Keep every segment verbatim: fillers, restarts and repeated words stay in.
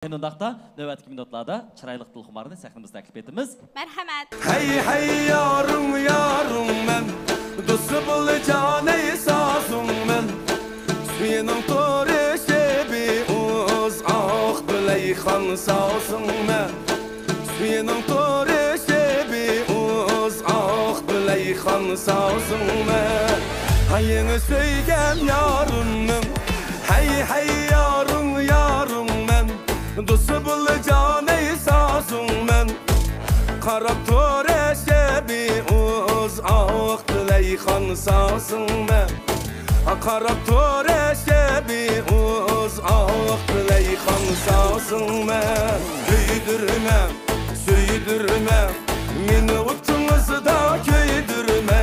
شۇنداقتا نۆۋەتتىكى مىنۇتلاردا چىرايلىق دىلخۇمارنى سەھنىمىزگە تەكلىپ ئېتىمىز. مەرھەمەت. ھەي، ھەي، يارىڭ، يارىڭ مەن، دوستى بول جانەي سازىڭ مەن. سۈيىنىڭ تورى شېبى ئۇز، ئاق بىلەي خان سازىڭ مەن. سۈيىنىڭ تورى شېبى ئۇز، ئاق بىلەي خان سازىڭ مەن. ھاي، يېڭى سۆيگەن يارىمنىڭ، ھەي، ھەي، يارىڭ، يارىڭ مەن. دوستى بول جانەي سازىڭ مەن. قاراپ تۇر شېبى ئۇز، ئاق بىلەي خان سازىڭ مەن. قاراپ تۇر شېبى ئۇز، ئاق بىلەي خان سازىڭ مەن. كۆيدۈرمە، سۆيدۈرمە، مېنى ئوتىڭىزدا كۆيدۈرمە.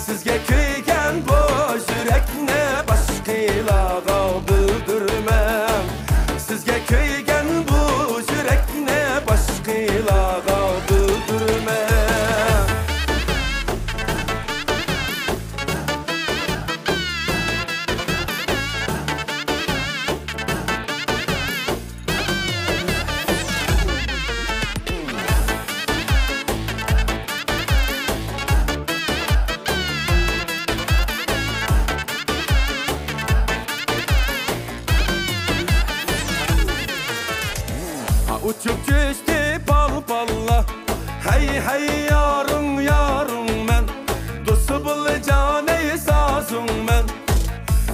سىزگە كۆيگەن بۇ يۈرەكنى باشقىلارغا بىلدۈرمە. سىزگە كۆيگەن بۇ يۈرەكنى باشقىلارغا بىلدۈرمە. ئۇچۇپ چۈشتى پال-پاللا، ھەي، ھەي، يارىڭ، يارىڭ مەن، دوستى بول جانەي سازىڭ مەن.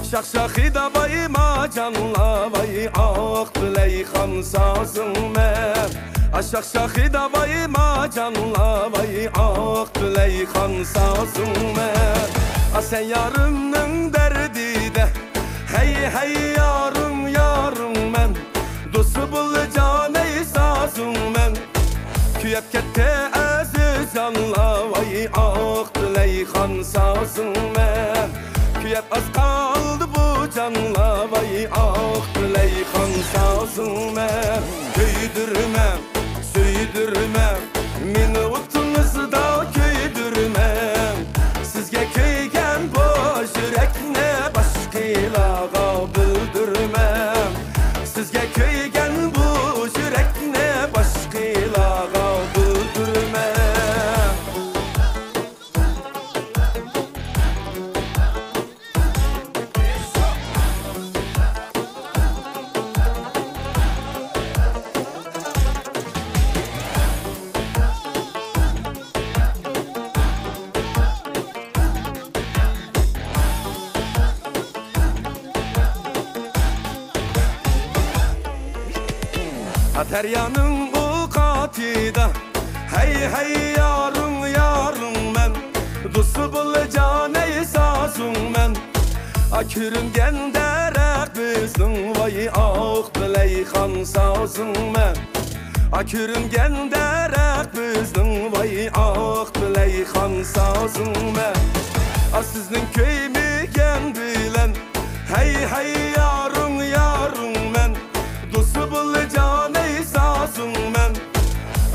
شاخ-شاخىدا ۋاي ماجانلا، ۋاي ئاق بىلەي خان سازىڭ مەن. ئا، شاخ-شاخىدا ۋاي ماجانلا، ۋاي ئاق بىلەي خان سازىڭ مەن. ئا، سەن يارىمنىڭ دەردىدە، ھەي، ھەي، يارىڭ، يارىڭ مەن، دوستى بول جانەي سازىڭ مەن. كۆيۈپ كەتتى ئەزىز جانلا، ۋاي ئاق بىلەي خان سازىڭ مەن. كۆيۈپ ئاز قالدى بۇ جانلا، ۋاي ئاق بىلەي خان سازىڭ مەن. كۆيدۈرمە، سۆيدۈرمە، مېنى ئوتىڭىزدا كۆيدۈرمە. سىزگە كۆيگەن بۇ يۈرەكنى باشقىلارغا بىلدۈرمە. سىزگە كۆيگەن بۇ يۈرەكنى باشقىلارغا بىلدۈرمە. دەريانىڭ ئۇ قاتىدا، ھەي، ھەي، يارىڭ، يارىڭ مەن، دوستى بول جانەي سازىڭ مەن. ئا، كۆرۈنگەن دەرەخ بىزنىڭ، ۋاي ئاق بىلەي خان سازىڭ مەن. ئا، كۆرۈنگەن دەرەخ بىزنىڭ، ۋاي ئاق بىلەي خان سازىڭ مەن. ئا، سىزنىڭ كۆيمىگەن بىلەن، ھەي، ھەي، يارىڭ، يارىڭ مەن، دوستى بول جانەي سازىڭ مەن.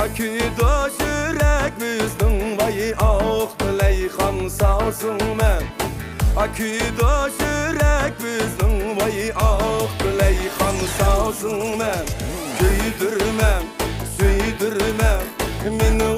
ئا، كۆيىدۇ يۈرەك بىزنىڭ، ۋاي ئاق بىلەي خان سازىڭ مەن. ئا، كۆيىدۇ يۈرەك بىزنىڭ، ۋاي ئاق بىلەي خان سازىڭ مەن. كۆيدۈرمە، سۆيدۈرمە، مېنى